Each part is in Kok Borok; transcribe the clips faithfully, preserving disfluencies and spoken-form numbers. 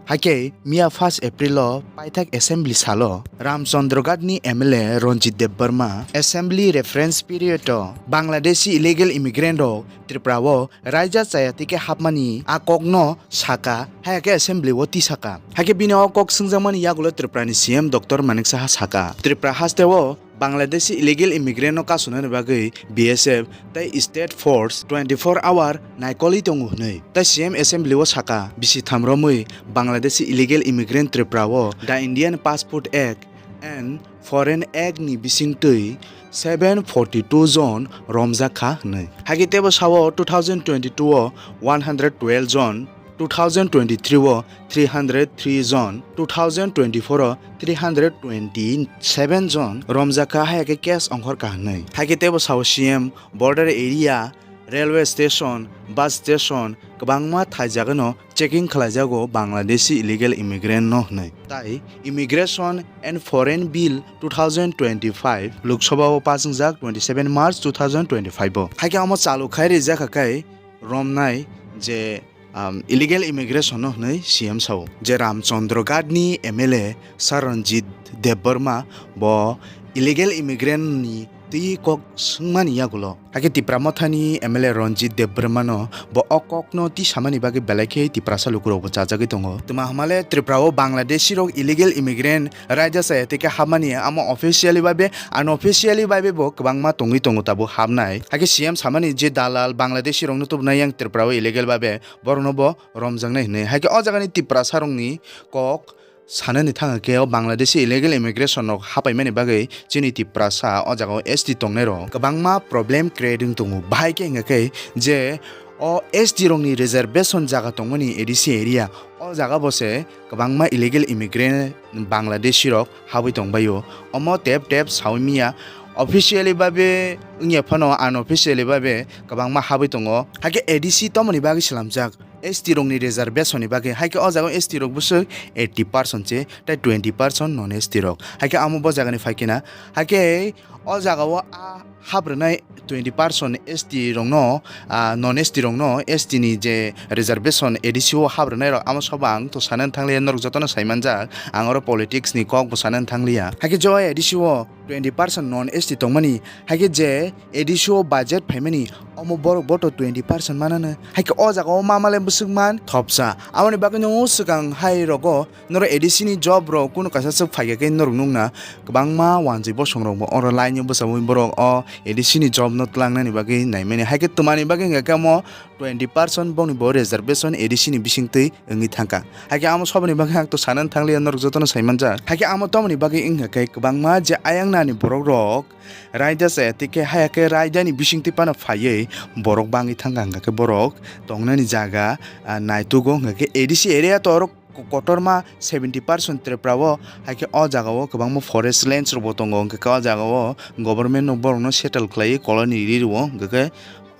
Hakhe miya first April o paithak assembly salo Ramchandra Ghat ni M L A Ranjit Debbarma assembly reference period o Bangladeshi illegal immigrant rok Tripura o raida chaya tike hapmani a kokno saka, hai khe assembly o tisaka. Hakhe bini o kok swngjakmani yagulo Tripura ni C M Doctor Manik Saha saka, Tripura haste o Bangladeshi illegal immigrant no kasunani bagwi B S F tei state force twenty-four hour naikolwi tongo hwnwi. Tei C M assembly o saka, bisi tham romwi Bangladeshi illegal immigrant Tripura o the Indian Passport Act and Foreign Act ni bisingtwi seven forty two jon romjak kha hwnwi. Hakhe teibo sao two thousand twenty two o one hundred twelve jon, two thousand twenty three o three hundred three jon, two thousand twenty four o three hundred twenty seven jon romjak kha, hai khe case ongkhor kha hwnwi. Hakhe teibo sao C M border area, railway station, bus station kwbangma thaijagano checking khlaijago Bangladeshi illegal immigrant no hwnwi. Tai Immigration and Foreign Bill two thousand twenty five Lok Sabha o pass wngjak twenty seven March two thousand twenty five o. Hakhe omo chalu khai rijak kha khe romnai je, um, illegal immigration no hwnwi C M sao. Je Ramchandra Ghat ni M L A Sir Ranjit Debbarma bo illegal immigrant ni twi kok swngmani yagulo. Hakhe Tipra Mothani M L A Ranjit Debbarmano bo o kokno tisamani bagwi belai khe Tiprasa lukurokbo chajagwi tongo. Twma hwnmale Tripura o Bangladeshi rok illegal immigrant raida chaya tike hapmani amo officially babe, unofficially babe bo kwbangma tongwi tongo tabuk hapnai. Hakhe C M samani je dalal Bangladeshi rokno tubunai yang Tripura o illegal babe borokno bo romjaknai hwnwi. Hakhe o jagani Tiprasa rokni kok sanani thangkhe o Bangladeshi illegal immigration rok hapaimani bagwi chini Tiprasa o jaga o S T tongnai rok kwbangma problem create wng tongo. Bahai khe hwnkha khe je o S T rokni reservation jaga tongmani A D C area, o jaga bo se kwbangma illegal immigrant Bangladeshi rok habwi tongbaio. Omo tep tep sawi miya, officially babe wngya phano unofficially babe kwbangma habwi tongo. Hakhe A D C tomoni bagwi slamjak? S T rokni reservation ni bagwi, hakhe o jaga o S T rok bwswk eighty percent se, tei twenty percent non S T rok. Hakhe amo bo jagani phaikena, hakhe o jaga o a hap rwnai twenty percent S T rokno, ah, non S T rokno, S T ni je reservation A D C o hap rwnai rok, amo sobo ang to sanani thangliya, norok jotono saimanjak, ang oro politics ni kok bo sanani thangliya. Hakhe jo A D C o twenty percent non S T tongmani, hakhe je A D C o budget phaimani, omo borok bo to twenty percent manano. Hakhe o jaga o ma male bwswk man thopsa. Aboni bagwi no swkang hai rogo norok A D C ni job rok kunu kaisa swk phaikha khe norok nukna kwbangma wanjwi bosong rok bo oro line o bwchaui borok o A D C ni job no twlangnani bagwi naimani. Hakhe twmani bagwi hwnkha khe omo twenty percent bongni bo reservation A D C ni bisingtwi wngwi thangkha. Hakhe amo soboni bagwi ang to sanani thangliya, norok jotono saimanjak. Hakhe amo tomoni bagwi wngkha khe kwbangma je ayang nani borok rok raida chaya tei khe haya khe raida ni bisingtwi phano phaiwi borok bangwi thangkha, hwnkha khe borok tongnani jaga, ah, naitugo, hwnkha khe A D C area to oro ko-, kotorma seventy percent Tripura o, hai khe o jaga o kwbangma forest lands rok bo tongo, hwnkha khe o jaga o government no borok no settle khlaiwi colony ri rwo, hwnkha khe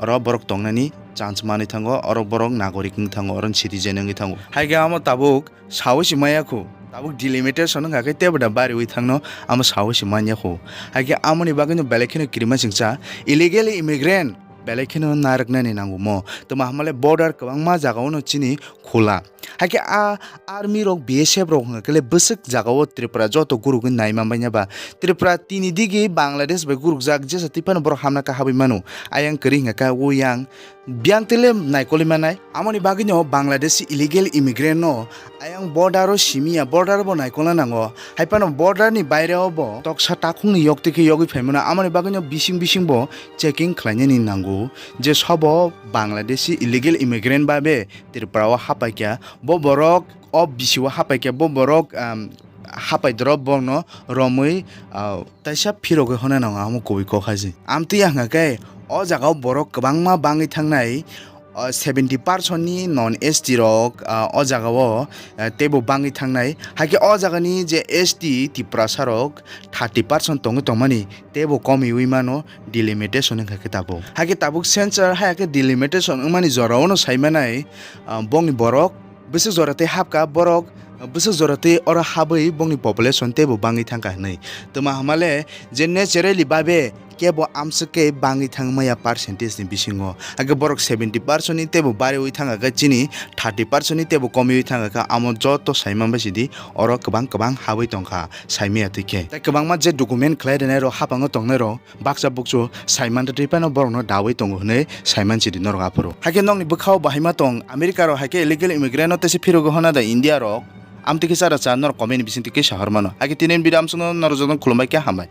oro borok tongnani chance manwi thango, oro borok nagorik wng thango, oro citizen wngwi thango. Hai khe amo tabuk sawi se maya khu, tabuk delimitation wngkha khe tebo da bariwi thangno amo sawi se manya khu. Hai khe amoni bagwi no belai kheno kirima singcha illegal immigrant belai kheno narwknani nangumo. Twma hwnmale border kwbangma jaga o no chini khula. Hai khe a army rok, B S F rok hwnka khe le bwswk jaga o Tripura joto gurugwi naima manya ba. Tripura tini digi Bangladesh bai gurukjak, jesa twi phano borok hamna kha habwi mano. Ayang kwrwi hwnka khe o yang biyang twi le naikolwi manai. Amoni bagwi no Bangladeshi illegal immigrant no ayang border o simi ya, border bo naikolna nango. Hai phano border ni baire o bo toksa takhuk ni yok twi khe yogwi phai mano. Amoni bagwi no bising bising bo checking khlainani nango je sobo Bangladeshi illegal immigrant ba be Tripura o hapai kha, bo borok o bisi o hapai khe, bo borok, um, hapai dorop borokno romwi, uh, taisa phirogwi hwnwi nango, amo kubui kok hai se. Amtwi ya hwnka khe o jaga o borok kwbangma bangwi thangnai, uh, seventy percent ni non S T rok, uh, o jaga o, uh, teibo bangwi thangnai. Hai khe o jaga ni je S T Tiprasa rok thirty percent tongwi tongmani, teibo komiwi mano delimitation wngkha khe tabuk. Hai khe tabuk censor hai khe delimitation wngmani jora o no sai manai, uh, bongni borok bwswk jora tei hapkha borok, bwswk jora tei oro habwi bongni population teibo bangwi thangkha hwnwi. Twma hwnmale je naturally babe kebo amswk khe bangwi thang maya percentage ni bisingo. Hakhe borok seventy percent ni teibo bariwi thang kha chini thirty percent ni teibo komiwi thang kha, amo joto saiman bai sidi oro kwbang kwbang habwi tongkha saimaya twi khe. Tei kwbangma je document khlai rwnairok hapango tongnairok baksa bukchu saiman twi phano borokno dawi tongo hwnwi saiman sidi norok aphuru. Hakhe nokni bwkhao bahai ma tong America rok, hakhe illegal immigrant no tese phirogo hwnna da India rok? Amtwi khe chara cha norok comment ni bisingtwi kisa hor mano. Hakhe tini video amsukno norok jotono khulumbai khe hambai.